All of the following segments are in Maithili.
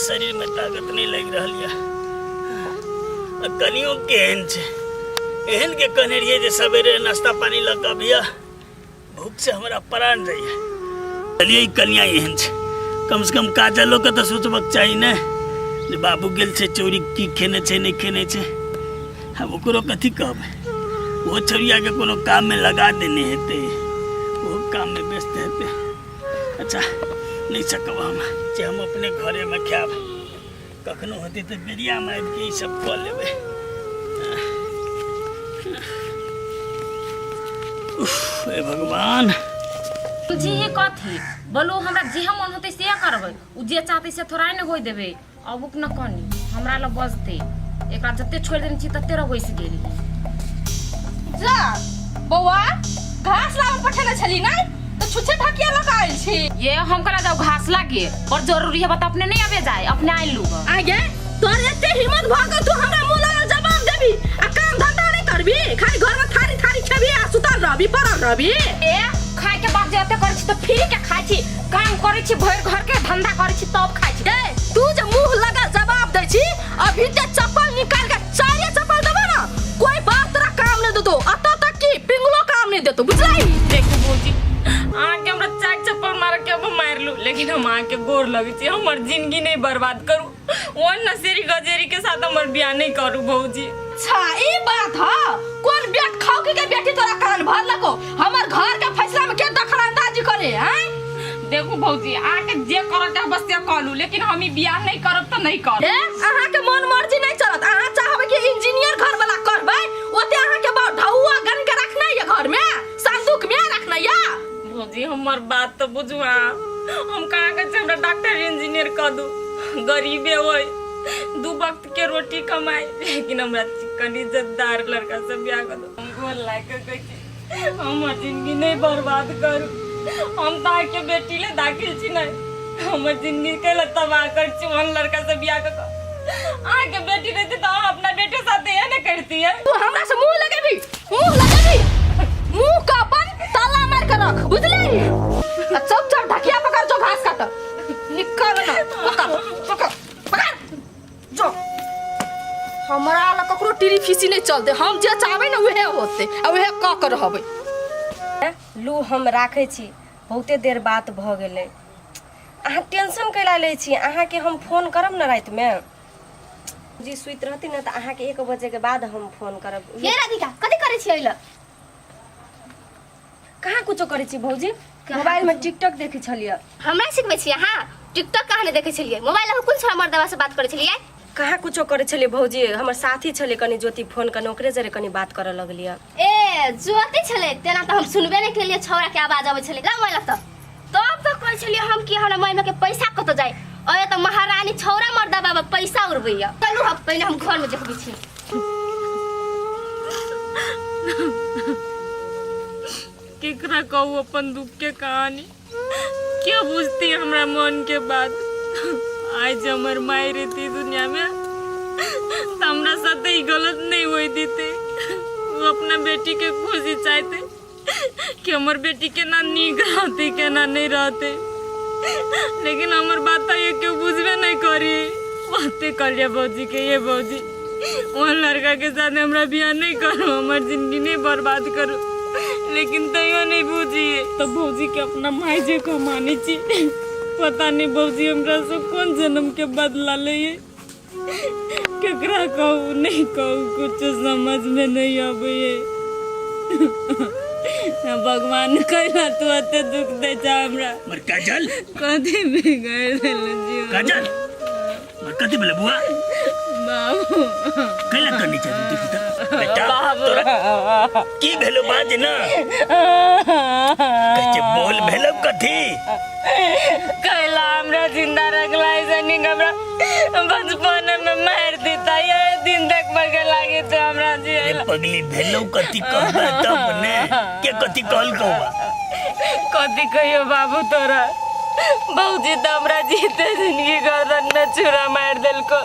शरीरमे ताकत नहि लागि रहल यऽ आ कनियो केहन छै एहन के कहने रहियै जे सवेरे नाश्ता पानी लऽ कऽ अबियऽ भूख से हमरा प्राण जाइए। चलिए, ई कनिया एहन छै, कम से कम काजलो के तऽ सोचबाक चाही ने जे बाबू गेल छै चोरी की खेने छै नहि खेने छै। आब ओकरो कथी कहबै, ओ छौड़िया के कोनो काम में लगा देने हेतै, ओहो काम में व्यस्त हेतै। अच्छा नहीं सकब हम जे हम अपने घरे में खायब, कखनो होतै तऽ बेरियामे आबि कऽ ई सब कऽ लेबै। उफ, हे भगवान। जी ये कथी बोलू, हमरा जे मन होतै से करबै, उ जे चाहतै से थोड़ा ने होय देबै। अब उक न कनी हमरा लग बजतै, एकरा जते छोड़ि देने छी तते रगोसि गेली। जा बौआ, घास लाबऽ पठेने छली नै तऽ छुच्छे ढकिया लऽ कऽ आयल छी। ये हम कला जाऊ घास लागे, बड़ जरूरी है बता, अपने नहीं आवे जाए, अपने आइन लू। आगे तोर एते हिम्मत भऽ गेल, तू हमरा मुँह लगल जवाब देबी आ काम धंधा नहि करबी, खाली घर में थारी थारी खेबी आ सुतल रहबी पड़ल रहबी। ए खाए के बाद जे एते करै छी तऽ फ्री के खाइ छी, काम करै छी भरि घर के धंधा करै छी तब खाइ छी। ए तू जे मुँह लगल जवाब दै छी, अभी ते चप्पल निकाल के चारे चप्पल देबो ना कोई बात तोरा काम नहीं देतो, अतः तक कि पिंगलो काम नहीं देतो, बुझलाई? देखू भौजी, अहाँके हमरा चारि चप्पल मार के अब मारलू, लेकिन हम अहाँके गोर लगै छी, हमर जिंदगी नहीं बर्बाद करू, ओ नशेरी गजेरी के साथ हमर बियाह नहीं करू भौजी। अच्छा ई बात ह, कोन बेट खाओ के बेटी तोरा कान भरलको हमर घर के फैसला में के दखल अंदाजी करे हैं? देखू भौजी, अहाँके जे करऽ के बस से कहलू, लेकिन हम ई बियाह नहीं करब तऽ नहीं करब। ए अहाँ के मन मर्जी नहीं चलत, अहाँ चाहबै कि इंजीनियर घर वाला करबै, ओते अहाँ के बहुत ढौआ गन के रखना ये घर में, संदूक में रखना ये। भौजी हमर बात तो बुझू अहाँ, हम कहाँ के हमरा डॉक्टर इंजीनियर कह दू, गरीबे होय दू वक्त के रोटी कमाए, लेकिन हमरा चिकन इज्जतदार लड़का से बियाह कर दू। हम गोर लाग के कहै छी हमर जिंदगी नहीं बर्बाद करू, हम तऽ अहाँके बेटी ले दाखिल छी नहीं, हमर जिंदगी के ले तबाह कर छी ओहन लड़का से बियाह कऽ कऽ। अहाँके बेटी रहती तऽ अहाँ अपना बेटे साथे एहने करतियै। तू हमरा से मुंह लगेबी, मुंह लगेबी, मुंह के अपन ताला मार के रख, बुझली? आ चुपचाप ढकिया पकड़ जो घास काट निकल ना, पकड़ पकड़ पकड़ जो। हमरा लग ककरो टीरी फीसी नहीं चलते, हम जे चाहबै ने उहे होते आ उहे कऽ के रहबै। लू हम राखै छी, बहुते देर बात भऽ गेलै, अहाँ टेंशन कैला लै छी? अहाँके हम फोन करब ने रातिमे, जी सुति रहती ने तऽ अहाँके 1 बजेके बाद हम फोन करब। ये राधिका, कथी करै छी अइला? कहाँ कुछो करै छी भौजी, मोबाइल में टिकटॉक देखै छलियै। हमरा सिखबै छी अहाँ? टिकटॉक कहाँ नहि देखै छलियै? मोबाइल लऽ कोन छोरा मर्दवा से बात करै छलियै? कहाँ कुछो करै छलियै भौजी, हमर साथी छलै कनि ज्योति फोन कने, ओकरे जरे कनि बात करऽ लगलियै। ए ज्योति छलै, तेना तऽ हम सुनबे नहि केलियै, छौड़ा के आवाज अबै छलै। ला मोबाइल तऽ तब तऽ कहै छलियै हम कि हमरा मोबाइल के पैसा कतऽ जाय, अरे तऽ महारानी छौड़ा मर्दा बाबा पैसा उड़बैया। चलू हम पहिने हम घर में देखबै छी। केकरा कहू अपन दुख के कहानी, के बुझती हमरा मन के बात? आज हमर माय रहती दुनिया में तो हमरा साथ ई गलत नहीं होई देते। वो अपना बेटी के खुशी चाहते कि हमर बेटी केना नीक रहते केना नहीं रहते, लेकिन हमर बात तो ये क्यों बुझबे नहीं करी। बातें कर लिया भौजी के, ये भौजी वह लड़का के साथ हमरा बियाह नहीं करो, हमर जिंदगी नहीं बर्बाद करो, लेकिन तैयो नहीं बुझिए। तो भौजी के अपना माय जे को माने छी, पता नहीं भौजी हमरा से कौन जन्म के बदला ले, केकरा कहू नहीं कहू कुछ समझ में नहीं आवे। भगवान कैला तू एते दुख दे छा हमरा? मर काजल कथी बिगाड़ देल जी? काजल मर कथी भेलै बुआ? बाबू कैला करनी छै तू देखी त बेटा तोरा की भेलो बाज ना, कहै छै बोल भेलो कथी? कैला हमरा जिंदा रखला ऐसा नहीं, हमरा बचपन में मार देता, ये दिन तक मगे लागे तो हमरा जी। अरे पगली भेलो कथी कहबे तब ने, के कथी कहल कहबा? कथी कहियो बाबू तोरा, भौजी तो हमरा जीते जिंदगी गर्दन में छुरा मार देलको।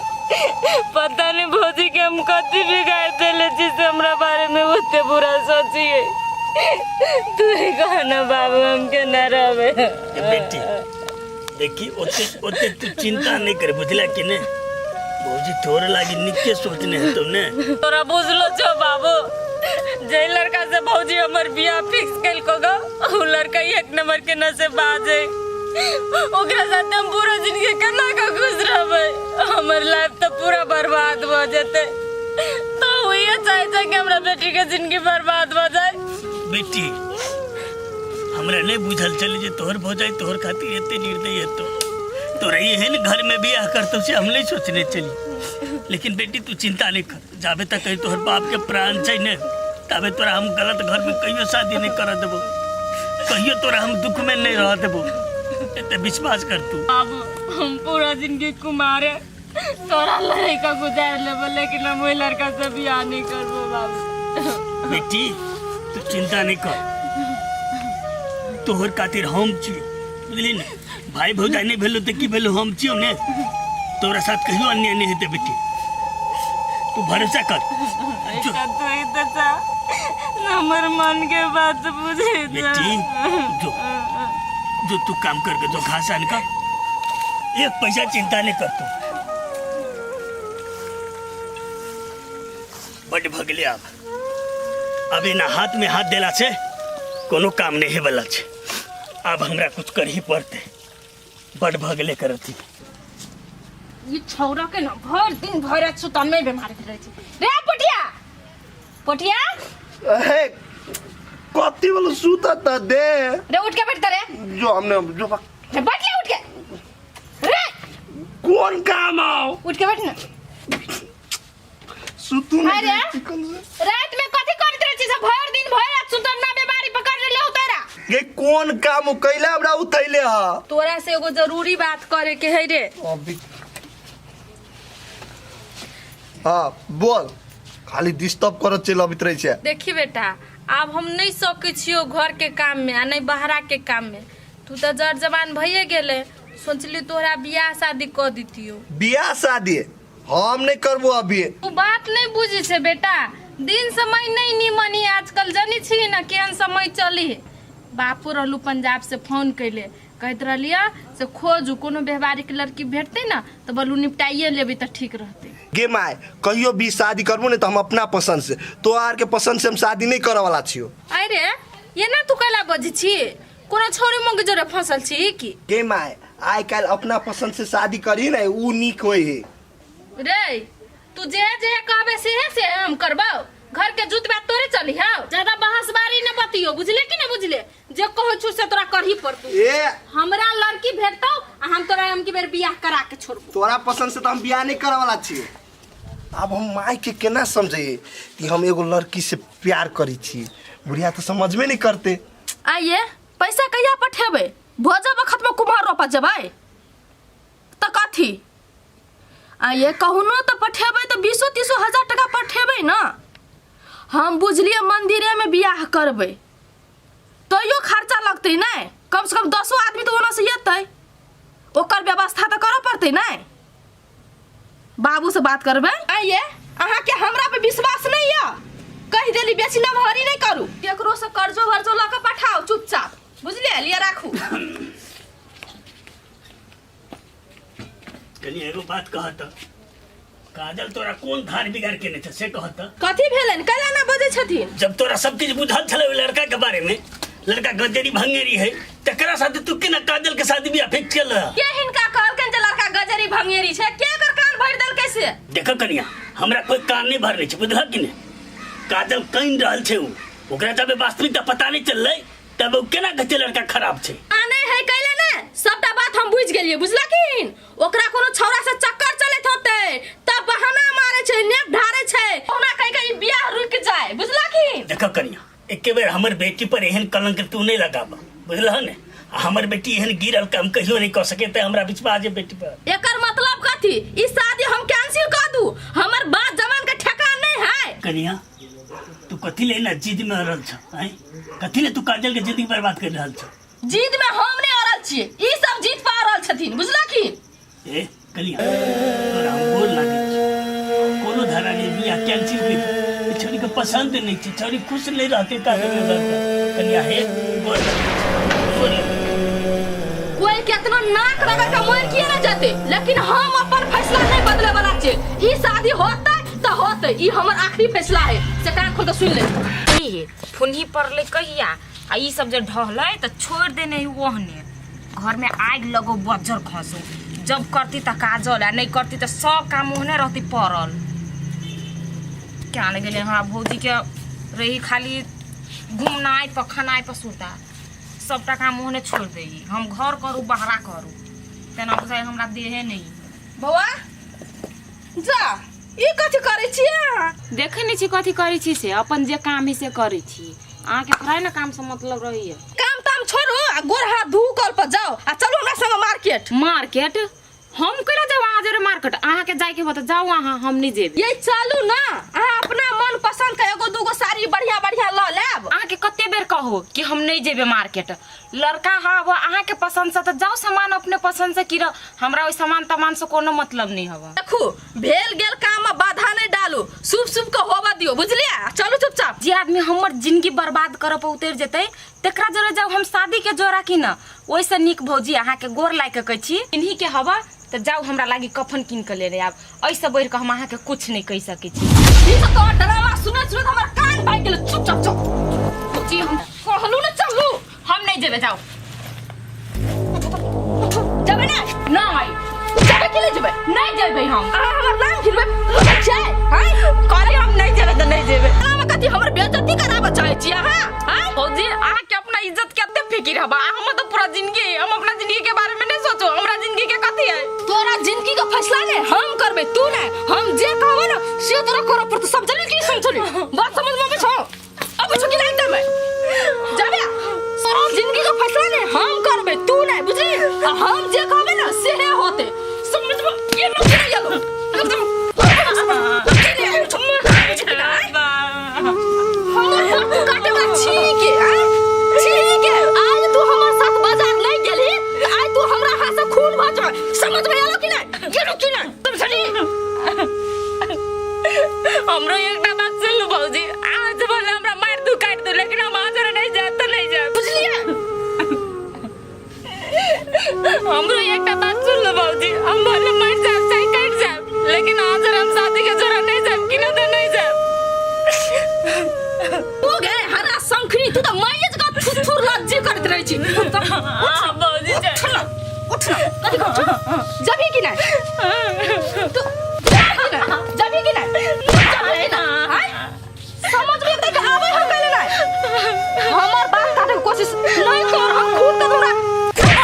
पता नहीं भौजी के हम कथी बिगाड़ देले जिससे हमरा बारे में ओते बुरा सोचिए। तू ही कह ना बाबू, हम के ना रहबे। ए बेटी देखी ओते ओते तू चिंता नहीं कर बुझला कि ने भौजी तोरे लागी निके सोचने हेतौ ने। तोरा बुझलो छो बाबू, जे लड़का से भौजी हमर बियाह फिक्स केलको गो, उ लड़का एक नंबर के नशे बाज है। ओकरा साथ हम पूरा जिंदगी केना के खुश रहबै? हमर लाइफ तो पूरा बर्बाद भ जेतै। तो इहे चाहे छै कि हमरा बेटी के जिंदगी बर्बाद भ जाए। बेटी हमरा नहीं बुझल चले जे तोहर भौजाई तोहर खातिर एते निर्दयी हेतौ। तोरा एहन घर में बियाह करतौ से हम नहीं सोचने चली। लेकिन बेटी तू चिंता नहीं कर, जाबे तक कहीं तोहर बाप के प्राण छै ने ताबे तोरा हम गलत घर में कहियो शादी नहीं कर देबो, कहियो तोरा हम दुख में नहीं रह देबो, एते विश्वास कर तू। बाबू हम पूरा जिंदगी कुमारे तोरा लड़का गुजार लेबो, लेकिन हम ओहि लड़का से बियाह नहीं करबो बाबू। बेटी तू चिंता नहीं कर, तोहर खातिर हम छी बुझली ने, भाई भौजाई नहीं भेलो तो की भेलो, हम छियौ ने, तोरा साथ कहियो अन्याय नहीं हेतै बेटी, तू भरोसा कर। तू ही तो चा हमर मन के बात बुझे जा। बेटी जो जो तू काम करके जो घास आन का एक पैसा चिंता नहीं कर तू। बड भगले अब अब एना हाथ में हाथ देला से कोनो काम नहीं है वाला छे, अब हमरा कुछ कर ही पड़ते, बड भगले करती। ई छौरा के ना भर दिन भर रात सुतन में बीमार रहै छै। रे पोटिया पोटिया, ए कति वाला सुता त दे। रे उठ के बैठ रे। जो हमने जो रे बैठ ले उठ के। रे कौन काम आओ उठ के बैठ ना। सुतू नहीं अरे? चिकन से। रात में कथी करत रहै छी सब भर दिन भर रात सुतन में बीमारी पकड़ ले तोरा। ये कौन काम कैला हमरा उठैले ह? तोरा से एगो जरूरी बात करे के है रे। अभी हाँ बोल, खाली डिस्टर्ब करत चल अबित रहे छे। देखी बेटा आब हम नहीं सकै छियो घर के काम में आ नहीं बाहरा के काम में, तू तो जर जवान भइए गेले, सोचली तोहरा बियाह शादी क दितियो। बियाह शादी हम नहीं करबो अभी। तू बात नहीं बुझी छे बेटा, दिन समय नहीं निमन है आजकल, जानी छी ना केहन समय चली है। बापू रहलू पंजाब से फोन कैले, कहत रहलिया से खोजू कोनो व्यवहारिक लड़की भेटते ना तो बोलू निपटाइए लेबी तो ठीक रहते। गे my कहियो भी शादी करबो नहीं तो हम अपना पसंद से, तो आर के पसंद से हम शादी नहीं करे वाला छियो। अरे ये ना तू कैला बजै छी, कोनो छोरी मंग जोरे फसल छी की? गे my आइ काल्हि अपना पसंद से शादी करी ने ऊ नीक होय है। रे तू जे जे कहबे सेहे से हम करबौ, घर के जूत बात तोरे चली हौ, ज्यादा बहसबारी न बतियो बुझले कि न बुझले, जे कहै छु से तोरा करही पड़तौ। ए हमरा लड़की भेटतौ आ हम तोरा हम की बेर बियाह करा के छोड़बो। तोरा पसंद से तो हम बियाह नहीं करे वाला छियै। अब हम माय के केना समझैयै कि हम एगो लड़की से प्यार करै छी, बुढ़िया तो समझबे नहीं करते। आइए पैसा कहिया पठेबै? भोजा बखत में कुम्हर रोपा जबै तऽ कथी? आइए कहुनो तऽ पठेबै तऽ 20-30 हजार टका पठेबै ना। हम बुझलियै मंदिरे में बियाह करबै तैयो खर्चा लगतै नहि, कम से कम 10 आदमी तऽ ओना से एतै, ओकर व्यवस्था तऽ करऽ पड़तै नहि। बाबू से बात करबै। आइए अहाँके हमरा पे विश्वास नहीं यऽ, कहि देली बेसी नमहरी नहीं करू, केकरो से कर्जो वर्जो लऽ कऽ पठाओ चुपचाप, बुझलियै? लिअ राखू। कनी एगो बात कहत, काजल तोरा कोन धार बिगाड़ केने छ से कहत? कथी भेलनि कैला ना बजै छथिन? जब तोरा सब किछु बुझल छलै ओहि लड़का के बारे में, लड़का गजेरी भंगेरी है, तकरा साथे तू केना काजल के शादी बियाह फिक्स केल? के हिनका कहलकनि जे लड़का गजेरी भंगेरी छै? के एकर कान भरि देलकै से? देख कनिया हमरा कोई कान नहीं भरने छै बुझलक कि नहीं? काजल कनि रहल छै उ, ओकरा जब वास्तविकता पता नहीं चललै तब उ केना कहै छै लड़का खराब छै? आने है कैले ने सबटा बात हम बुझि गेलियै बुझलखिन। ओकरा कोनो छौड़ा से चक्कर चलैत होतै तब बहाना मारे छै, नेप ढारे छै, ओना कहि के ई बियाह रुकि जाय बुझलखिन। देख कनिया एके बेर हमर बेटी पर एहन कलंक तू नहीं लगाब बुझलह ने, आ हमर बेटी एहन गिरल काम कहियो नहीं कऽ सके, ते हमरा विश्वास है बेटी पर। एकर मतलब कथी? ई शादी हम कैंसिल कर दू, हमर बात जवान के ठेकान नहीं है। कनिया तू कथी ले ना जिद में अड़ल छ? आँय कथी ले तू काजल के जिंदगी बर्बाद कर रहल छ? जिद में हम नहीं अड़ल छियै, ई सब जिद पर अड़ल छथिन बुझलखिन। ए कनिया तोरा हम गोर लागै छी, कोनो धारा नहीं बियाह कैंसिल कर दे, ई छौड़ी के पसंद नहीं छै, छौड़ी खुश नहीं रहते काजल के घर पर। कनिया हे गोर लागै छी, गोर लागै छी। कोई के केतना नाक रगड़ के मर किए ना जेते, लेकिन हम अपन फैसला नहीं बदले वाला छियै। ई शादी होतै त होतै, ई हमर आखिरी फैसला है, से कान खोल के सुन ले। ई फुनही पड़लै कहिया आ ई सब जे ढहलै तऽ छोड़ि देने ही ओहने घर में आगि लगो बज्जर खसो जब करती तऽ काजल आ नहीं करती तऽ सब काम ओहने रहती पड़ल। क्या ने गेलै हमरा भौजी के रही खाली घूमनाइ पर खानाइ पर सुता सबटा काम ओहने छोड़ दे हम घर करू बहरा करू तेना बुझाइ हमरा देहे नहीं। बौआ जा ई कथी करै छियै अहाँ? देखै नहि छी कथी करै छी से अपन जे काम है से करै छी, अहाँके थोड़ा ने काम से मतलब रहैया। काम ताम छोड़ू आ गोर हाथ धू कल पर जाओ आ चलू हमरा संग मार्केट। मार्केट हम केना जाउ अहाँ जरे मार्केट? अहाँके जाइके हो तऽ जाउ अहाँ, हम नहि जेबै। ये चलू ना, अहाँ अपना मन पसंद के एगो दूगो साड़ी बढ़िया बढ़िया ल लेब। अहाँके कते बेर कहू कि हम नहि जेबै मार्केट, लड़का हब अहाँके पसंद से तऽ जाउ सामान अपने पसंद से किरऽ, हमरा ओहि सामान तामान से कोनो मतलब नहि हब। देखू भेल गेल काम में बाधा नहीं डालू, शुभ शुभ के होबा दियो, बुझलियै? चलू चुपचाप। जे आदमी हमर जिंदगी बर्बाद करऽ पर उतरि जेतै तेकरा जरे जाउ हम शादी के जोड़ा की न, ओहिसँ नीक भौजी अहाँके गोर लागि कऽ कहै छी इन्ही के हवा तऽ जाउ हमरा लागी कफन कीन कऽ लेने आब, एहिसँ बढ़ि कऽ हम अहाँके कुछ नहि कहि सकै छी। ई सब तोहर ड्रामा सुनैत सुनैत हमर कान पाकि गेल। चुपचाप चल। भौजी हम कहलू ने चलू। हम नहीं जेबै, जाउ। जेबै ने? नहीं। जेबै कि नहीं जेबै? नहीं जेबै हम। अहाँ हमर नाम घिनबै छै? आँय? कहली हम नहीं जेबै तऽ नहीं जेबै। अहाँ कथी हमर बेइज्जती कराबऽ चाहै छी अहाँ? आँय? भौजी अहाँके अपना इज्जत के कते फिकिर हबा, हमर तऽ पूरा जिंदगी है, हम अपना जिंदगी के बारे में नहीं सोचो, हमरा जिंदगी के कथी है? तोरा जिंदगी के फैसला ने हम करबै, तू ने। हम जे कहबै ने से तोरा करऽ पड़तौ, समझली कि समझली? बात समझ में अबै छौ? अबै छौ कि नहीं एकदम? जाबे तोरा जिंदगी के फैसला ने हम करबै, तू ने, बुझली? आ हम जे कहबै ने सेहे होतै, समझ में ये लोग कि नहीं आलो? एकदम हमर फोटो काटे वाला छी के, आँय? छी के? आज तू हमर साथ बाजार नहीं गेली त आज तू हमरा हाथ से खून भऽ जेबै, समझ में आलो कि नहीं? गेलो कि नहीं? समझली? हमरो एकटा बात सुन लू भौजी, आज भले हमरा मारि दू काटि दू, लेकिन हम आज नहीं जायब तऽ नहीं जायब, बुझलियै? हमरो एकटा बात सुन लू भौजी, हम भले मरि जायब चाहे कटि जायब, लेकिन आज हम शादी के जोड़ा नहीं जायब कि नहीं तऽ नहीं जायब। तू गे हरा शंखनी, तू तऽ माइये जकाँ थुथुर लज्जी करैत रहै छी। हाँ, भौजी, उठ ना, उठ ना, कथी कहै छौ? जबही कि नहीं? तू जबही कि नहीं? जबही कि नहीं? जबही कि नहीं? आँय? समझ में तक आबै हम पहिले नहीं। हमर बात काटे के कोशिश नहीं कर, हम खून तऽ तोरा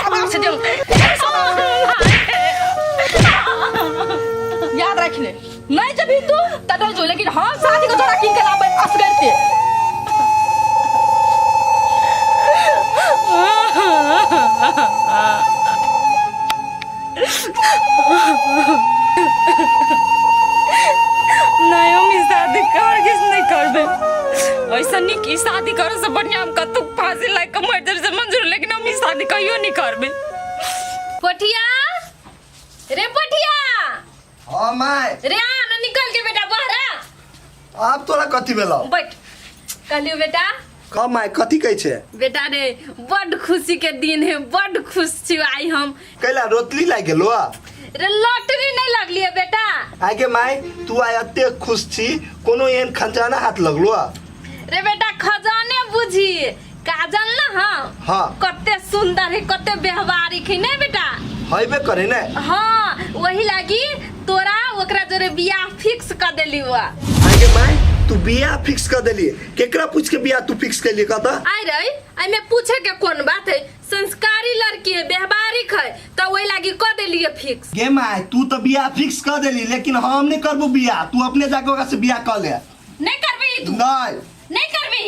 आवाज से देम। याद रख ले, नहीं जबही तू तऽ नहीं जो, लेकिन हम शादी के जोड़ा कीन के लाबै असगर के। नहीं हम ई शादी हरगिज नहीं करबे, ऐसा नीक ई शादी करे से बढ़िया हम कतौ फांसी लाग के मर जाए से मंजूर, लेकिन हम ई शादी कहियो नहीं करबे। पोठिया रे पोठिया। हाँ my. रे आ ना निकल के बेटा बहरा। आब तोरा कथी भेलौ? बैठ। कहलियो बेटा। कह my, कथी कहै छै? बेटा रे बड खुशी के दिन है, बड खुश छी आई हम। कैला रोतली लागि गेलो? रे लॉटरी नहीं लगली है बेटा। आइ के my, तू आइ एते खुश छी, कोनो एहन खजाना हाथ लगलो? रे बेटा खजाने बुझी काजल ना। हाँ हाँ। कते सुंदर है, कते व्यवहारिक है नहीं बेटा? हैबे करे ने। हाँ वही लागी तोरा ओकरा जोरे बियाह फिक्स कर देली हुआ। आइ के my, तू बियाह फिक्स कर देली, केकरा पूछ के बियाह तू फिक्स कैली कहता? आइ रे एमे पूछे के कोन बात है, संस्कारी लड़की है, व्यवहारिक है, तो वही लागी कर देली है फिक्स। गे my, तू तो बियाह फिक्स कर देली, लेकिन हम नहीं करबो बियाह, तू अपने जाके ओकरा से बियाह कर ले। नहीं करबी तू? नहीं। नहीं करबी?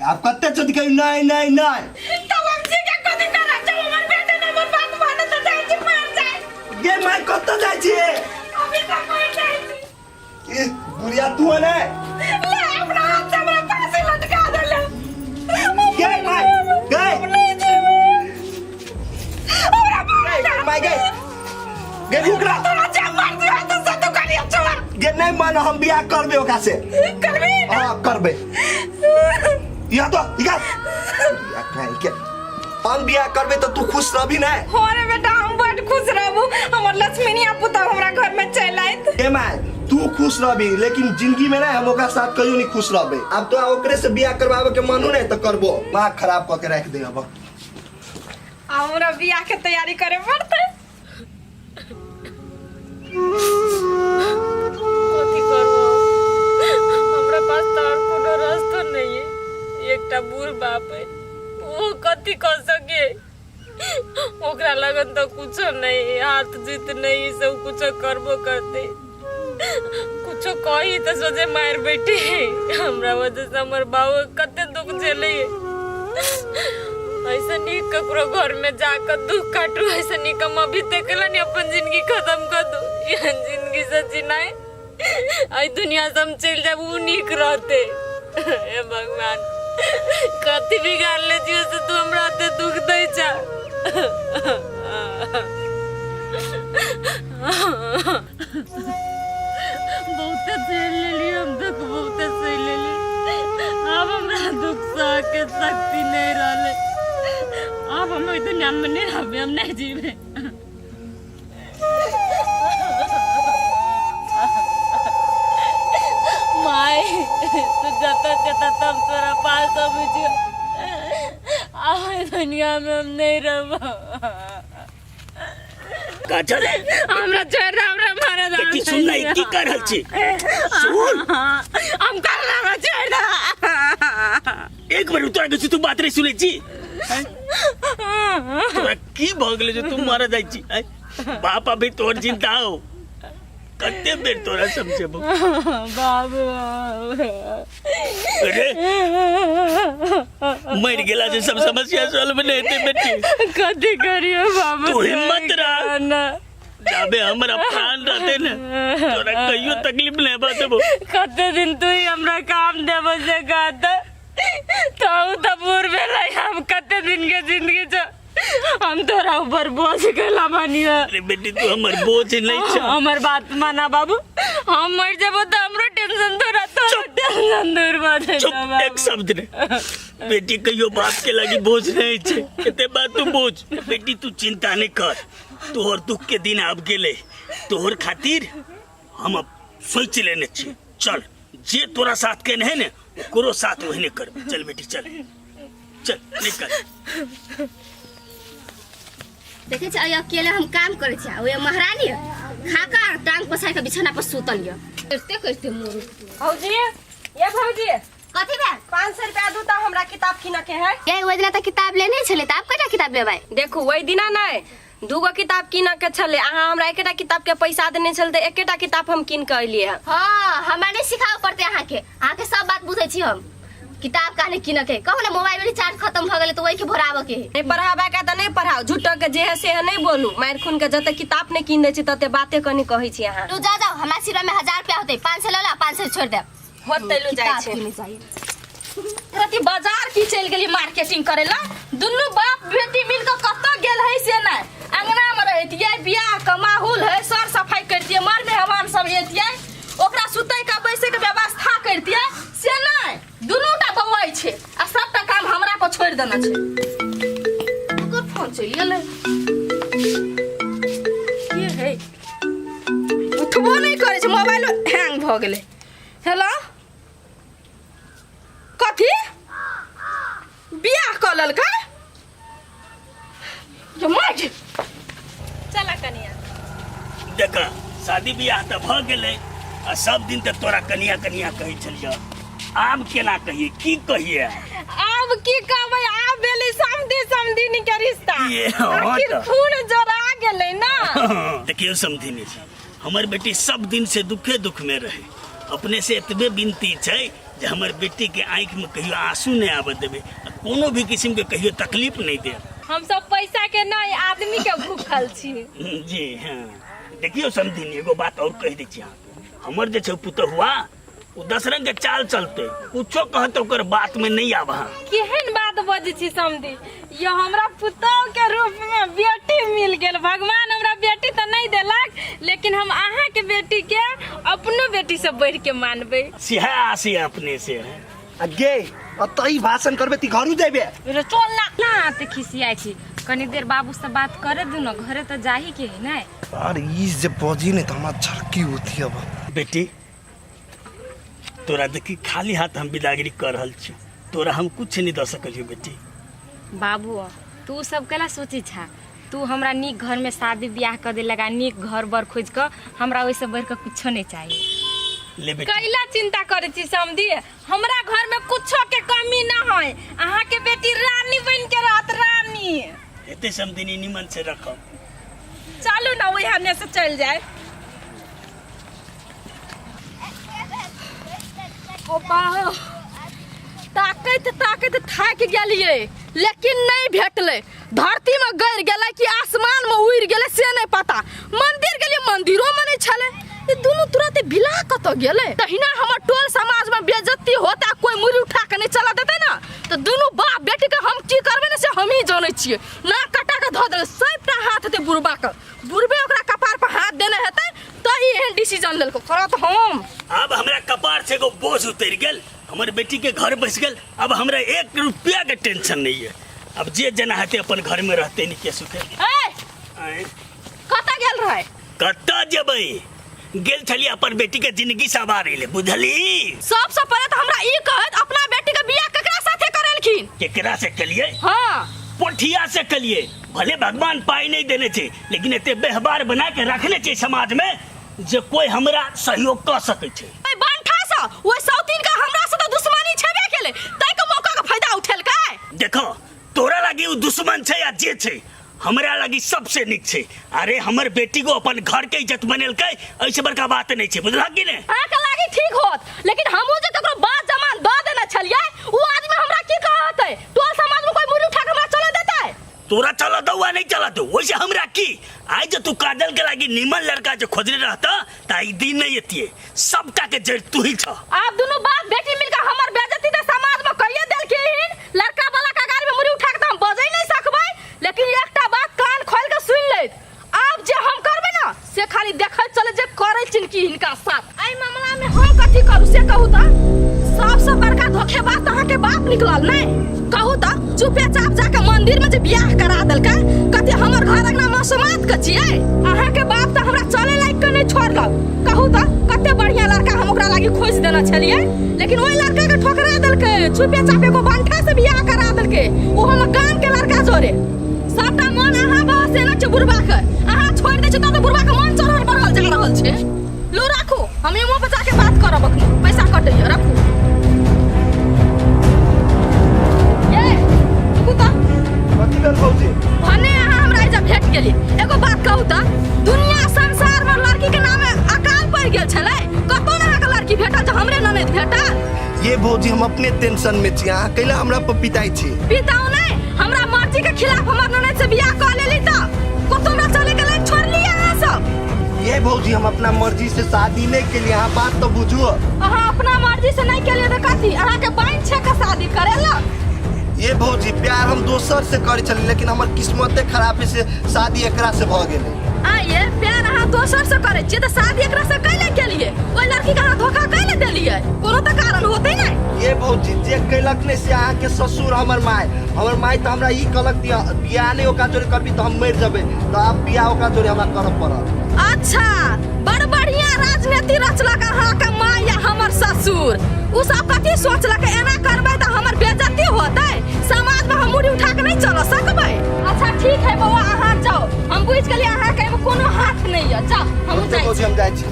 आप कते चोट कही नहीं नहीं नहीं। तब हम जी के कथी करब जब हमर बेटा ने हमर बात माने त जाइ छी मर जाय। गे my कत जाइ छी? अभी तक मर जाइ छी। ई बुढ़िया तू है ने? ले अपना हाथ से हमरा फांसी लटका देले। गे my, गे। नहीं जेबै। हमरा मार गे my गे। गे रुक ना। तोरा जे मर्जी होत से तू करिया छोड़। गे नहीं मान, हम बियाह करबे ओकरा से। करबी? हाँ करबे। या तो इका के हम बियाह करबे तो तू खुश रहबी ना? हो रे बेटा लक्ष्मीनिया पुतहु हमरा घर में चलि आयत। ए my, तू खुश रहबी लेकिन जिंदगी में ना हम ओकरा साथ कहियो नहीं खुश रहबे। अब तो ओकरे से बियाह करवावे के मनो नहीं तो करबो, माँ खराब कऽ के राख दे। अब आ हमरा बियाह के तैयारी करे पड़तै। कथी करबो, हमरा पास तऽ आओर कोनो रस्तो नहीं है। एकटा बूढ़ बाप है, वो कथी कर सके? ओकरा लगन तऽ कुछो नहीं, हाथ जीत नहीं, सब कुछो करबो करते, कुछो कही तऽ सोचे मार बैठे। हमरा वजह से हमर बाबू कते दुख झेले। ऐसे नहीं ककरो घर में जाकर दुख काटू, ऐसे नहीं कम अभी तक नहीं अपन जिंदगी खत्म कर दू। एहन जिंदगी से जीना है, आई दुनिया से हम चल जाब उ नीक रहते। हे भगवान, कथी बिगाड़ ले जियो से तू हमरा एते दुख दै छा? बहुते झेल लेली हम दुख, बहुते सही लेली। आब हमरा दुख सह के शक्ति नहीं रहले। आब हम ओहि दुनिया में नहीं रहबे, हम नहीं जीबे। माय, तू जता जता तब तोरा पास अबै छियो। आब एहि दुनिया में हम नहीं रहबो। काजल, हमरा छोड़ दे, हमरा मारे दे। बेटी सुन ना, ई की कर रहल छी? सुन, हम कर हमरा छोड़ दे। एक बेर तोरा के तू बात नहीं सुनै छी? हैं? तोरा की भऽ गेलै जे तू मारऽ जाइ छी? हैं? बाप अभी तोहर जिंदा हो, कते बेर तोरा समझेबो? बाबू। अरे, मरि गेला से सब समस्या सॉल्व नहीं हेतै बेटी। कथी करियो बाबू? तू हिम्मत राख। ना। जाबे हमरा प्राण रहते ने, तोरा कहियो तकलीफ नहीं हेबा देबो। कते दिन तू ही हमरा काम देबो से कहत तो तऽ बूढ़ भेलै। हम कते दिन के जिंदगी छ, हम तोरा ऊपर बोझ केला मानियो। अरे बेटी, तू हमर बोझ नहीं छ। हमर बात माना बाबू, हम मर जेबो तऽ हमरो टेंशन तोरा, तोरा टेंशन दूर भऽ जेतौ। चुप। बाबू। एक शब्द ने बेटी, कहियो बाप के लागी बोझ नहीं छे, एते बात तू बोझ। बेटी, तू चिंता नहीं कर, तोहर दुख के दिन आब गेले। तोहर खातिर हम अब सोच लेने छी। चल, जे तोरा साथ केने है ने, ओकरो साथ ओहने कर। चल बेटी, चल चल, निकल। देखै छी, अइ अकेले हम काम करै छी आ ओए महारानी खा कऽ टांग पसारि कऽ बिछौना पर सुतल यऽ। करिते करिते मोर। भौजी, ये भौजी। कथी भेल? 500 रुपया दू तऽ हमरा किताब किनऽ के है। ये ओहि दिना तऽ किताब लेने छलै, तऽ आब कटा किताब लेबै? देखू, ओहि दिना नहि, दूगो किताब किनऽ के छलै। अहाँ हमरा एकेटा किताब के पैसा देने छल तऽ एकेटा किताब हम कीन कऽ एलियै हँ। हँ, हमरा नहि सिखाबऽ पड़तै अहाँके, अहाँके सब बात बुझै छी हम। किताब काहे किनऽ के? कहू ने, मोबाइल में रिचार्ज खत्म भऽ गेलै तऽ ओहिके भराबऽ के है। नहि पढ़ाबऽ के तऽ नहि पढ़ाउ, झूठो के जे है से है नहि बोलू। मारि खून के जते किताब नहि कीन दै छी तते बाते कनी कहै छी अहाँ। तू जा जाओ, हमरा सिरवा में 1000 रुपया होतै, 500 लऽ ला, 500 छोड़ि देब। होतै, लू जाइ किताब छै। किनै जाइए। रति बाजार की चलि गेली मार्केटिंग करे ला? दुनू बाप बेटी मिल कऽ कतऽ गेल है से नहि। अंगना में रहतियै, बियाह के माहौल है, सर सफाई करतियै, मर मेहमान सब एतियै, ओकरा सुतै के बैसै के व्यवस्था करतियै, से नहि, दुनू टा बौआइ छै आ सबटा काम हमरा पर छोड़ि देने छै। ओकर फोन चलि गेलै। के है? उठबो नहि करै छै, मोबाइल हैंग भऽ गेलै। हेलो, कथी बियाह कऽ लेलकै? Yo my. चला कनिया। देख, शादी बियाह तऽ भऽ गेलै आ सब दिन तऽ तोरा कनिया कनिया कहै छलियै, आब केना कहिए, की कहिए? आब की कहबै, आब भेलै समधी समधिनी के रिश्ता। ये हाँ। आखिर तऽ। खून जोड़ा गेलै ना। देखियौ समधिनी जी, हमर बेटी सब दिन से दुखे दुख में रहे। अपने से एतबे विनती छै जे हमर बेटी के आँखि में कहियो आंसू नहीं आबऽ देबै आ कोनो भी किस्म के कहियो तकलीफ नहीं देब। हम सब पैसा के नहीं, आदमी के भूखल छी। जी हाँ, देखियौ समधिनी, एगो बात और कहि दै छी अहाँके। हमर जे छै पुतहुआ, ओ 10 रंग के चाल चलते, कुछो कहत ओकर बात में नहीं आब अहाँ। केहन बात बजै छी समधी? यो हमरा पुतोह के रूप में बेटी मिल गेल। भगवान हमरा बेटी तऽ नहीं देलक, लेकिन हम अहाँ के बेटी के अपनो बेटी से बढ़ के मानबै। सिहा आसी अपने से है। आ गे अतई भाषण करबे ती घरू जेबे। रे चल ना ना ते खिसियाइ छी, कनी देर बाबू से बात करे दू ना, घरे तऽ जाही के है नै। अरे ई जे बजी नहीं तो हमरा झड़की उठी अब। बेटी तोरा देखी खाली हाथ हम बिदागरी कर रहल छी, तोरा हम कुछ नहीं दऽ सकलियो बेटी। बाबू तू सब केला सोची छा, तू हमरा नीक घर में शादी ब्याह कर दे लगा, नीक घर बर खोज के हमरा ओहिसे बढ़ के कुछो नहीं चाहिए। ले बेटी। कैला चिंता करे छी समधी, हमरा घर में कुछो के कमी ना है, अहाँ के बेटी रानी बन के रहत रानी। एते समधिनी निमन से रखब। चलू ना वही हमने से चल जाए। पापा ताकैत ताकैत थाकि गेलियै लेकिन नहीं भेटलै। धरती में गड़ गेलै कि आसमान में उड़ि गेलै से नहीं पता। मंदिर गेलियै मंदिरो में नहीं छलै। ई दुनू तुरंत बिला कतऽ गेलै? तहिना हमर टोल समाज में बेइज्जती होता, कोई मुड़ी उठा के नहीं चला देतै ना, तो दुनू बाप बेटी के हम की करबै ने से हमही जानै छियै। नाक कटा के धऽ देबै, सबटा हाथ हेतै बुढ़बा के, बुढ़बे ओकरा कपार पर हाथ देने हेतै तऽ ई एहन डिसीजन लेलको करत हम। अब हमरा कपार से एगो बोझ उतरि गेल, हमर बेटी के घर बसि गेल, अब हमरा 1 रुपया के टेंशन नहीं है। अब जे जेना हेतै अपन घर में रहते निके सुखे। ए, आँय? कतऽ गेल रहै? कतऽ जेबै, गेल छलियै अपन बेटी के जिंदगी सवारै ले, बुझली? सबसे पहिले तऽ हमरा ई कहत अपना बेटी के बियाह केकरा साथे करेलखिन? केकरा से केलियै? हाँ। पोठिया से केलियै। भले भगवान पाई नहीं देने छै, लेकिन एते व्यवहार बना के रखने छै समाज में जे कोई हमरा सहयोग कऽ सकै छै। ओहि बंठा से, ओहि सौतीन के हमरा से तऽ दुश्मनी छेबे केलै, ताहि के मौका के फायदा उठेलकै। देखो तोरा लागी उ दुश्मन छै या जे छै, हमरा लागी सबसे नीक छै। अरे हमर बेटी को अपन घर के इज्जत बनेलकै, ऐसे बड़का बात नहीं छै, बुझलक कि नहीं? अहाँ के लागी ठीक होत, लेकिन हमहूँ जे ककरो बात जमान दऽ देने छलियै, उ आदमी हमरा की कहतै? टोल समाज में कोई मुड़ी उठा के हमरा चलऽ देतै? तोरा चला दो आ नहीं चला दो, वैसे हमरा की? आज जो तू काजल के लागी नीमन लड़का जो खोजने रहता त आई दिन नहीं एतिए, सबटा के जड़ तू ही छ। आप दुनू बाप बेटी मिलकर हमर बेइज्जती त समाज में कहिए देलखिन। लड़का वाला के गाड़ी में मुड़ी उठा के त हम बजै नहीं सकबै, लेकिन एकटा बात कान खोल के सुन लेत, आब जे हम करबै ना से खाली देखैत चले जे करै छिन की हिनका साथ। एहि मामला में हम कथी करू से कहू त? सबसे बड़का धोखेबाज त अहाँके बाप निकलल नहीं? कहू त, चुपेचाप जाके मंदिर में जे बियाह करा देलकै, कथी हमर घर अंगना मसोमात के छियै? अहाँके बाप त हमरा चले लायक के नहीं छोड़लक। कहू त कते बढ़िया लड़का हम ओकरा लागी खोजि देने छलियै, लेकिन ओहि लड़का के ठोकरा देलकै, चुपेचाप एगो बंठा से बियाह करा देलकै, ओ हमर गाम के लड़का जोरे। सबटा मन अहाँ बहसेने छै बुढ़बा के, अहाँ छोड़ि दै छै तब तऽ बुढ़बा के मन चढ़ल बढ़ल जा रहल छै। लो राखू, हम एमो पर जाके बात करब, अखनी पैसा कटैया, राखू। ये रुकू तऽ। कथी भेल भौजी? भने अहाँ हमरा एहिजा भेट गेली, एगो बात कहू तऽ, दुनिया संसार में लड़की के नामे अकाल पड़ि गेल छलै, कतौ ने अहाँके लड़की भेटल जे हमरे ननैद भेटल? ये भौजी हम अपने टेंशन में छी, अहाँ कैला हमरा पर पिताई छी? पिताओ नहीं, हमरा मर्जी के खिलाफ हमर ननैद से बियाह कऽ लेली तऽ कतौ हमरा चले के लायक छोड़ली अहाँ सब। ये भौजी हम अपना मर्जी से शादी नहीं केलिए, अहाँ बात तो बुझू। अहाँ अपना मर्जी से नहीं केलिए तऽ कथी अहाँ के बाइन छे के शादी करेला? ये भौजी प्यार हम दोसर से करे छली, लेकिन हमर किस्मते खराब है से शादी एकरा से भ गेलै। आइए प्यार अहाँ दोसर से करे छियै तऽ शादी एकरा से कैले केलिए? ओहि लड़की के अहाँ धोखा कैले देलिए? कोनो तऽ कारण होतै ने। ये भौजी जे कैलक ने से अहाँ के ससुर हमर माय, हमर माय तऽ हमरा ई कहलक कि बियाह नहीं ओकरा जोरे करबी तऽ हम मरि जेबै, तऽ आब बियाह ओकरा जोरे हमरा करऽ पड़त। अच्छा बड़ बढ़िया राजनीति रचलक अहाँ के माय या हमर ससुर। उ सब कथी सोचलक एना करबै तऽ हमर बेइज्जती होतै, समाज में हम मुड़ी उठा के नहीं चल सकबै। अच्छा ठीक है बौआ अहाँ जाओ, हम बुझि गेलियै अहाँ के एहिमे कोनो हाथ नहीं है, जाओ हमहूँ जाइ छी। भौजी हम जाइ छी।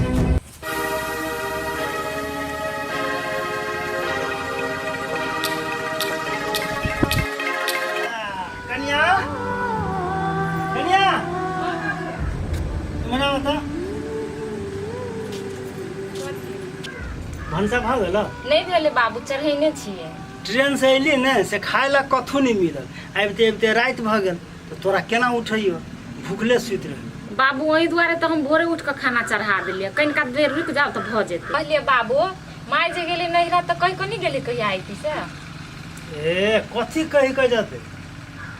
कन्या, कन्या, मना बता भनसा भऽ गेल? नहीं भेलै बाबू, चढ़ेने छियै। ट्रेन से अयली ने से खाय ला कथू नहीं मिलल, आबिते आबिते राति भऽ गेल, तऽ तोरा केना उठैयो, भूखले सुति रहली। बाबू ओहि दुआरे तऽ हम भोरे उठि कऽ खाना चढ़ा देलियै, कनिका देर रुकि जाउ तऽ भऽ जेतै। कहलियै बाबू माय जे गेलै नैहरा तऽ कहि कऽ नहि गेलै कहिया अयती से? ए कथी कहि कऽ जेतै,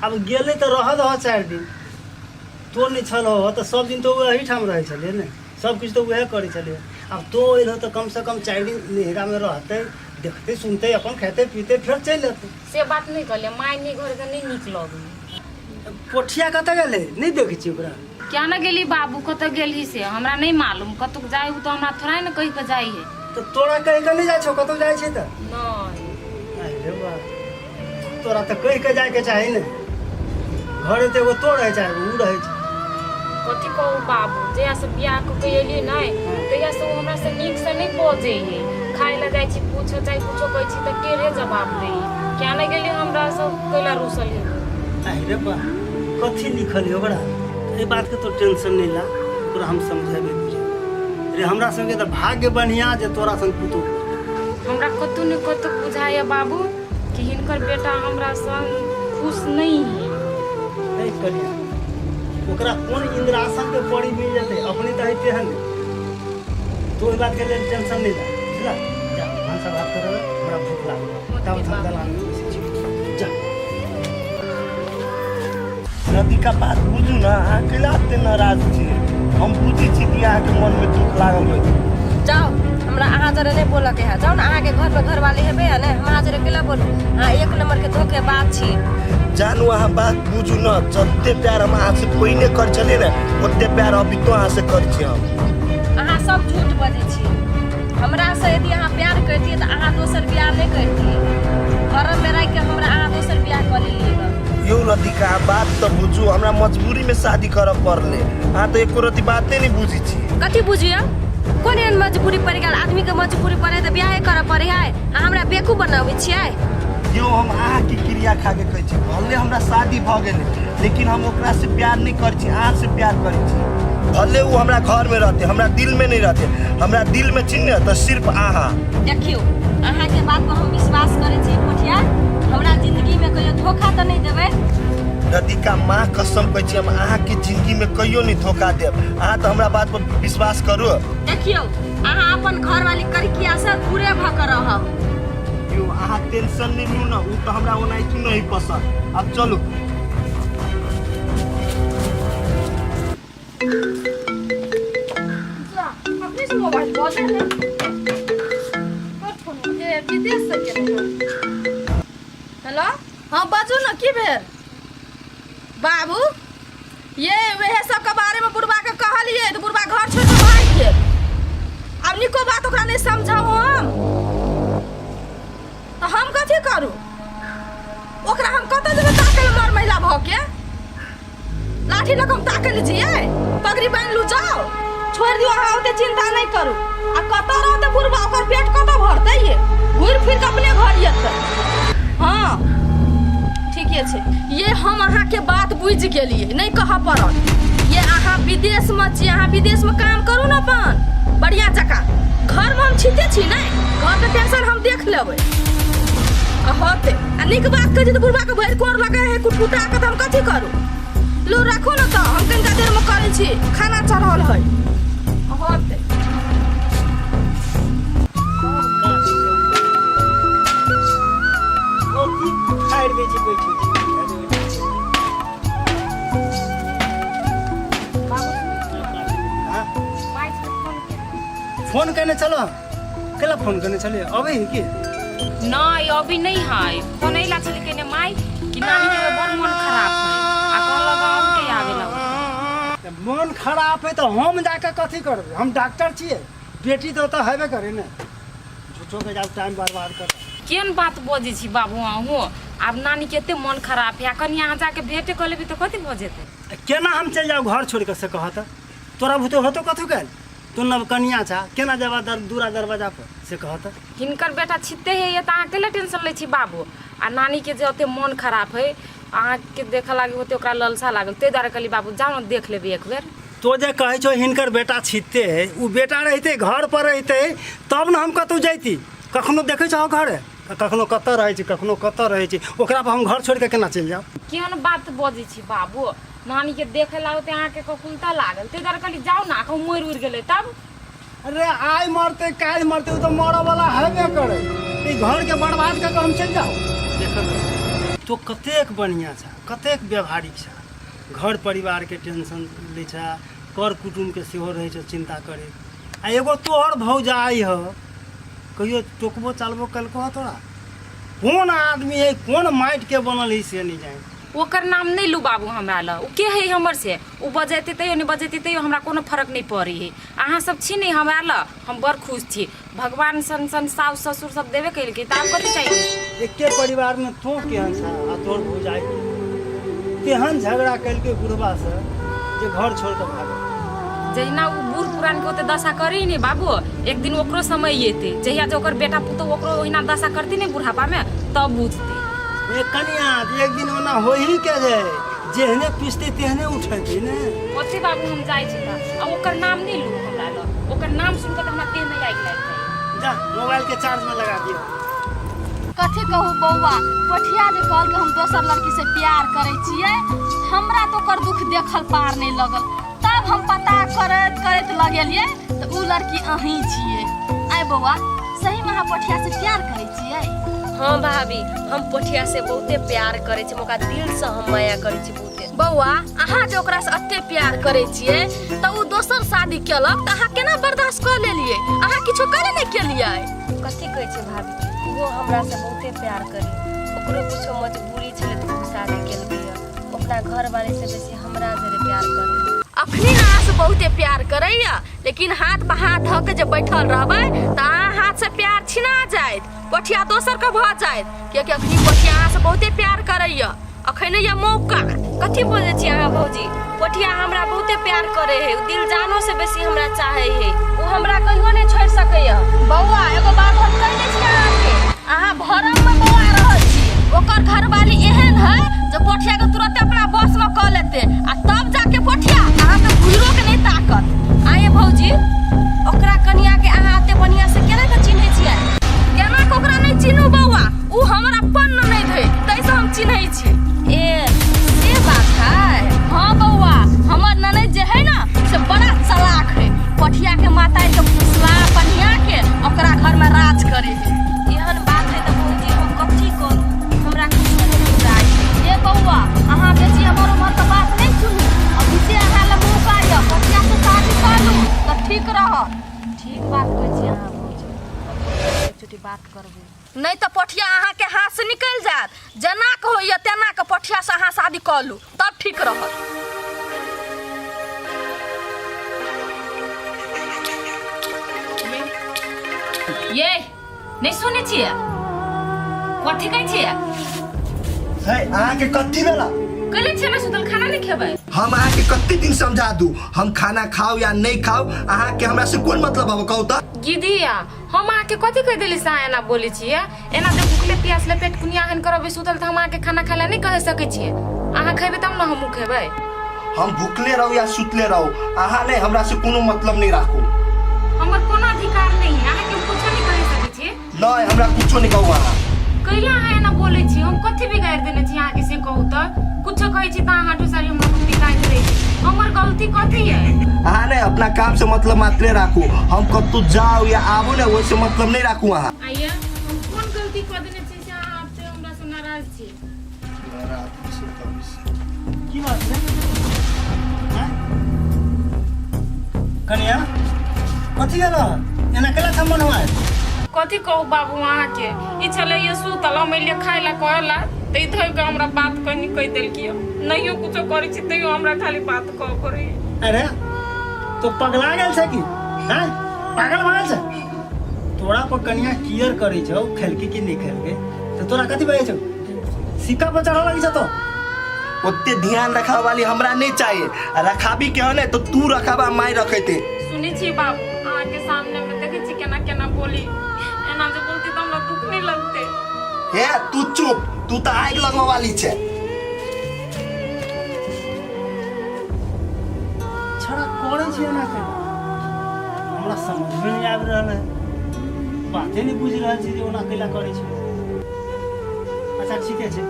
आब गेलै तऽ रहऽ दहऽ 4 दिन, तो नहि छल हो तऽ सब दिन तऽ ओ एहिठाम रहै छलै ने, सब किछु तऽ उएह करै छलै। आब तो एलहो तऽ कमसँ कम 4 दिन नैहरामे रहतै देखते सुनते अपन खेते पीते फेर चलि एतै। से बात नहि कहलियै, माय नहि घर के नहि नीक लगै। पोठिया कतऽ गेलै? नहि देखै छी ओकरा। क्या न गेली बाबू, कतऽ गेली से हमरा नहि मालूम। कतौ जाइ तऽ हमरा थोड़ा ने कहि के जाइ है। तऽ तोरा कहि कऽ नहि जाइ छौ कतौ जाइ छै तऽ? नहि। अरे बा, तोरा तऽ कहि कऽ जाइके चाही ने। घरे तऽ एगो तो रहै छै, एगो उ रहै छै। कथी कहू बाबू, जहियासँ बियाह कऽ के एलियै नहि तहियासँ ओ हमरासँ नीकसँ नहि बजै है। खाय लए जाइ छी पूछऽ चाहे कुछो कहै छी तऽ टेढ़े जवाब दै है। क्या नहि गेलियै हमरासँ कैला रूसल है? अरे बा, कथी लिखल है ओकरा? एहि बातके तो टेंशन नहि ला, ओकरा हम समझेबै बुझेबै। रे हमरा सबके तऽ भाग्य बढ़िआँ जे तोरा सन पुतोह। हमरा कतहु ने कतहु बुझाइए बाबू कि हिनकर बेटा हमरा संग खुश नहि है। नहीं कनिया, ओकरा कोन इंद्रासन के पड़ी मिल जेतै, अपने तऽ हेते हन। तू ओहि बातके लेल टेंशन नहि ला, बुझला? जा भनसा भात कर, हमरा भूख लागल, तब हम दलान में बैसै छी, जा। नदीका बात बुझू ने, अहाँ कैला एते नाराज छी? हम बुझै छी कि अहाँके मनमे दुख लागल होइत। जाओ, हमरा अहाँ जरे नहीं बोलऽ के है। जाओ ना, अहाँ के घर में घरवाली हेबे है ने, हम अहाँ जरे केला बोलू? अहाँ एक नंबर के धोखेबाज छी। जानू अहाँ बात बुझू ने, जते प्यार हम अहाँसँ पहिने कर छलियै ने, ओते प्यार अभी तो अहाँसँ कर छी हम। अहाँ सब झूठ बजै छी। हमरा से यदि अहाँ प्यार करतियै तऽ अहाँ दोसर बियाह नहि करतियै। घरमे राखि के हमरा अहाँ दोसर बियाह कऽ लेलियै गऽ। यौ रतिका, बात तऽ बुझू, हमरा मजबूरीमे शादी करऽ पड़लै। अहाँ तऽ एको रति बाते नहि बुझै छी। कथी बुझियौ? कोन एहन मजबूरी पड़ि गेल? आदमीके मजबूरी पड़े तऽ बियाहे करऽ पड़े है? अहाँ हमरा बेकूफ बनाबै छियै? यौ हम अहाँके क्रिया खा के कहै छी, भले हमरा शादी भऽ गेलै लेकिन हम ओकरासँ प्यार नहि करै छी, अहाँसँ प्यार करै छी। भले ओ हमरा घरमे रहतै, हमरा दिलमे नहि रहतै। हमरा दिलमे छी ने तऽ सिर्फ अहाँ। देखियौ, अहाँके बात पर हम विश्वास करै छी पोठिया, हमरा जिंदगीमे कहियो धोखा तऽ नहि देबै? रतिका, माँ कसम कहै छी, हम अहाँके जिंदगीमे कहियो नहि धोखा देब। अहाँ तऽ हमरा बात पर विश्वास करू। देखियौ, अहाँ अपन घरवाली करिकियासँ दूरे भऽ कऽ रहब। यौ अहाँ टेंशन नहि लू ने, ओ तऽ हमरा ओनाहितो नहि पसंद। आब चलू। अपने से मोबाइल बजे है। कर फोन ए विदेश से केने है। हेलो, हाँ बाजू ना, की भेल बाबू? ये वह सब के बारे में बुढ़बा के कहलिए तो बुढ़बा घर छोड़ के भाग गेल। अब निको बात ओकरा नहीं समझाऊ हम तो हम कथी करू? ओकरा हम कतऽ जेबै ताकै लए? मर महिला भऽ के लाठी लऽ कऽ हम ताकै लए जियै? पगड़ी बान्हि लू, जाओ, छोड़ि दियौ, अहाँ ओते चिंता नहि करू। आ कतऽ रहतै बुढ़बा? ओकर पेट कतऽ भरतै? ये घुरि फिर कऽ अपने घर एतै। हाँ ठीके छै। ये हम अहाँके बात बुझि गेलियै, नहि कहऽ पड़त। ये अहाँ विदेशमे छी, अहाँ विदेशमे काम करू ने अपन बढ़िआँ जकाँ। घरमे हम छिते छी नहि, घरके टेंशन हम देख लेबै। आ होतै आ नीक बात कहै छी तऽ बुढ़बाके भरि कोर लगै है कुटकुटा कऽ, तऽ हम कथी करू? लू राखू ने, तऽ हम कनिका देरमे करै छी, खाना चढ़ल है। होतै। कथी फाड़ि दै छै बैठे छै। हाँ? फोन केने चलो, केला फोन केने छलियै? अबै है की नहीं, अभी नहीं है। फोन अइला छलै केने माई कि नानी के बड़ मन खराब है आ कहलक हम के आवे ला। तऽ मन खराब है तऽ हम जाके कथी करबै? हम डॉक्टर छियै? बेटी तऽ ओतऽ हेबे करे ने। झूठो के जाउ टाइम बर्बाद कर। केहन बात बजै छी बाबू अहूँ? आब नानी के एते मन खराब है आ कनि अहाँ जाके भेंटे कऽ लेबै तऽ कथी भऽ जेतै? केना हम चलि जाउ घर छोड़ि कऽ से कहऽ तऽ? तोरा भूते होतो कथू काल्हि? तू नव कनिया छा, केना जेबा दर दूरा दरवाजा पर से कहऽ तऽ? हिनकर बेटा छिते है तऽ अहाँ केला टेंशन लै छी बाबू? आ नानी के जे ओते मन खराब है, अहाँके देखऽ लागी होते ओकरा ललसा लागल, ताहि दुआरे कहली बाबू जाउ ने देख लेबै एक बेर। तो जे कहै छौ हिनकर बेटा छिते है, उ बेटा रहितै घर पर रहितै तब ने हम कतहु जैती। कखनो देखै छहो घरे? कखनो कतऽ रहै छै, कखनो कतऽ रहै छै। ओकरा पर हम घर छोड़ि कऽ केना चलि जाउ? केहन बात बजै छी बाबू? नानी के देखे ला होते अहाँके ककुलता लागल, ताहि दुआरे कहली जाउ ने। कहूँ मरि उरि गेलै तब? अरे आइ मरतै काल्हि मरतै, ओ तऽ मरऽ वाला हेबे करे। ई घर के बर्बाद कऽ के हम चलि जाउ? देखऽ तो कतेक बढ़िआँ छ, कतेक व्यवहारिक छ, घर परिवारके टेंशन लै छ, कर कुटुम्बके सेहो रहै छ चिन्ता करे। आ एगो तोहर भौजाइ ह। कहियो टोकबो चालबो कलको हँ तोरा? कोन आदमी है, कोन माटि के बनल है से नहीं जाने। ओकर नाम नहीं लू बाबू हमरा लग, उ के है हमर से? उ बजेतै तैयो नहीं बजेतै तैयो हमरा कोनो फर्क नहीं पड़ै है। अहाँ सब छी नहीं हमरा लग, हम बड़ खुश छी। भगवान सन सन साउस ससुर सब देबे केलकै तऽ आब कथी चाहिए? एके परिवार में तों केहन छह आ तोहर भौजाई तेहन झगड़ा केलकै बुढ़बा से जे घर छोड़ के भागल। जहिना उ बूढ़ पुरान के ओते दशा करी ने बाबू, एक दिन ओकरो समय एते जहिया जे ओकर बेटा पुतोह ओकरो ओहिना दशा करती ने बुढ़ापा में, तब बुझते। ए कनिया, एक दिन ओना हो ही के जाए, जेहने पिसते तेहने उठेते ने। ओते बाबू हम जाइ छी तऽ आ ओकर नाम नहि लू हमरा लग, ओकर नाम सुन के तऽ हमरा देह में आगि लागि जाइए। जा मोबाइल के चार्ज में लगा दियो। कथी कहू बौआ, पोठिया जे कहलकै हम दोसर लड़की से प्यार करै छियै, हमरा तऽ ओकर दुख देखल पार नहि लगल। तब हम पता करैत करैत लगेलियै तऽ उ लड़की अहीं छियै। आइ बौआ, सही में अहाँ पोठिया से प्यार करै छियै? हाँ भाभी, हम पोठिया से बहुते प्यार करै छी, हम ओकरा दिल से हम माया करै छी बहुते। बौआ, अहाँ जे ओकरा से एते प्यार करै छियै तऽ उ दोसर शादी केलक तऽ अहाँ केना बर्दाश्त कऽ लेलियै? अहाँ किछो करे नहि केलियै? कथी कहै छै भाभी, ओहो हमरा से बहुते प्यार करी, ओकरो किछो मजबूरी छलै तऽ ओ शादी केलकै। अपना घरवाली से बेसी हमरा जरे प्यार करे। अखनी अहाँ से बहुते प्यार करैया, लेकिन हाथ पर हाथ धऽ के जे बैठल रहबै तऽ अहाँ हाथ से प्यार छिना जायत, पोठिया दोसर के भऽ जायत, कियाकि अखनी पोठिया अहाँ से बहुते प्यार करैया। अखन ये मौका। कथी बोलै छी अहाँ भौजी? पोठिया हमरा बहुते प्यार करे है, उ दिल जानो से बेसी हमरा चाहे है, उ हमरा कहियो नहीं छोड़ सकैया। बौआ, एगो बात हम कहि दै छी अहाँके, अहाँ भरम में बौआ रहल छी। ओकर घरवाली एहन है जे पोठिया के तुरंत अपना बस में कऽ लेते आ तब जाके पोठिया अहाँके घुरो के नहीं ताकत। आये भौजी, ओकरा कनिया के अहाँ एते बढ़िया से केना के चिन्है छियै? केना के ओकरा नहीं चिन्हू बौआ, उ हमर अपन नहीं धै तैसे हम चिन्है छी। ए से बात है? हाँ बौआ, हमर ननद जे है ना से बड़ा चालाक है, पोठिया के माता के फुसला पनिया के ओकरा घर में राज करे है। एहन बात है तऽ भौजी हम कथी करू, हमरा कुछो नहीं बुझाइ। ए बौआ, अहाँ बेसी हमर उमर के बात नहीं सुनू, अभी से अहाँ लग मौका यऽ, पोठिया से शादी कर लू तऽ ठीक रहत। ठीक बात कहै छी अहाँ भौजी, एकचोटि बात करबै। नहीं तऽ पोठिया अहाँ के हाथ से निकलि जायत, जेना के होइए तेना के पोठिया से अहाँ शादी कऽ लू तब ठीक रहत। ये नहीं सुनै छियै? कथी कहै छियै? है अहाँ के कथी भेला? कहले छियै ना सुतल खाना नहीं खेबै। हम अहाँ के कते दिन समझा दू, हम खाना खाओ या नहीं खाओ अहाँ के हमरा से कोन मतलब हब कहू तऽ? गिदिया, हम अहाँ के कथी कहि देली से अहाँ एना बोलै छियै? एना जे भुखले प्यासले पेट कुनिया एहन करबै सुतल तऽ हम अहाँ के खाना खाय ला नहीं कहि सकै छियै। अहाँ खेबै तब ने हमहूँ खेबै। हम भुखले रहू या सुतले रहू, अहाँ नहीं हमरा से कोनो मतलब नहीं राखू। हमर कोनो अधिकार नहीं है, अहाँ के कुछो नहीं कहि सकै छियै। नहीं, हमरा कुछो नहीं कहू अहाँ। कैला अहाँ एना बोलै छी? हम कथी बिगाड़ि देने छी अहाँ के से कहू तऽ? कुछो कहै छी तऽ अहाँ टुसारी हमरा पिकाइत रहै छी। हमर गलती कथी है? अहाँ नहीं अपना काम से मतलब मात्रे राखू, हम कतौ जाओ या आबू ने ओहि से मतलब नहीं राखू अहाँ। आइए, हम कोन गलती कऽ देने छी से अहाँ से हमरा से नाराज छी? नाराज छी तब से। की बात है? हैं? कनिया, कथी गेलो? एना केला था मन हुआ? कथी कहू बाबू अहाँके, ई छलै ये सुतल, हम एलियै खाय ला कहला तऽ ई धोइ के हमरा बात कनी कहि देलकी। नहियो कुछो करै छी तैयो हमरा खाली बात कहऽ पड़ैए। अरे तो पगला गेल छै की? हैं? पागल भऽ गेल छै? तोरा पर कनिया केयर करै छौ, खेलकी कि नहीं खेलके, तऽ तोरा कथी बजै छौ? सिक्का पर चढ़ऽ लगै छौ तो? ओते ध्यान रखा वाली हमरा नहीं चाहिए, रखाबी के है तो तू रखाबा माय रखेते। सुनै छी बाबू, अहाँ के सामने में देखै छी केना केना बोली, एना जे बोलती तऽ हमरा दुख नहीं लगते। हे तू चुप, तू तऽ आगि लगबऽ वाली छै। छड़ा करै छै एना के, हमरा समझमे नहीं आबि रहल है, बाते नहीं बुझि रहल छी जे ओना कैला करै छै। अच्छा ठीके छै,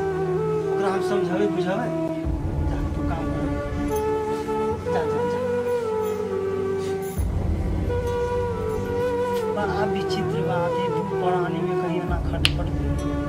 ओकरा हम समझेबै बुझेबै। जा तू काम कर, जा जा जा। बड़ा विचित्र बात है, दू प्राणी में कहीं एना खटपट भेल।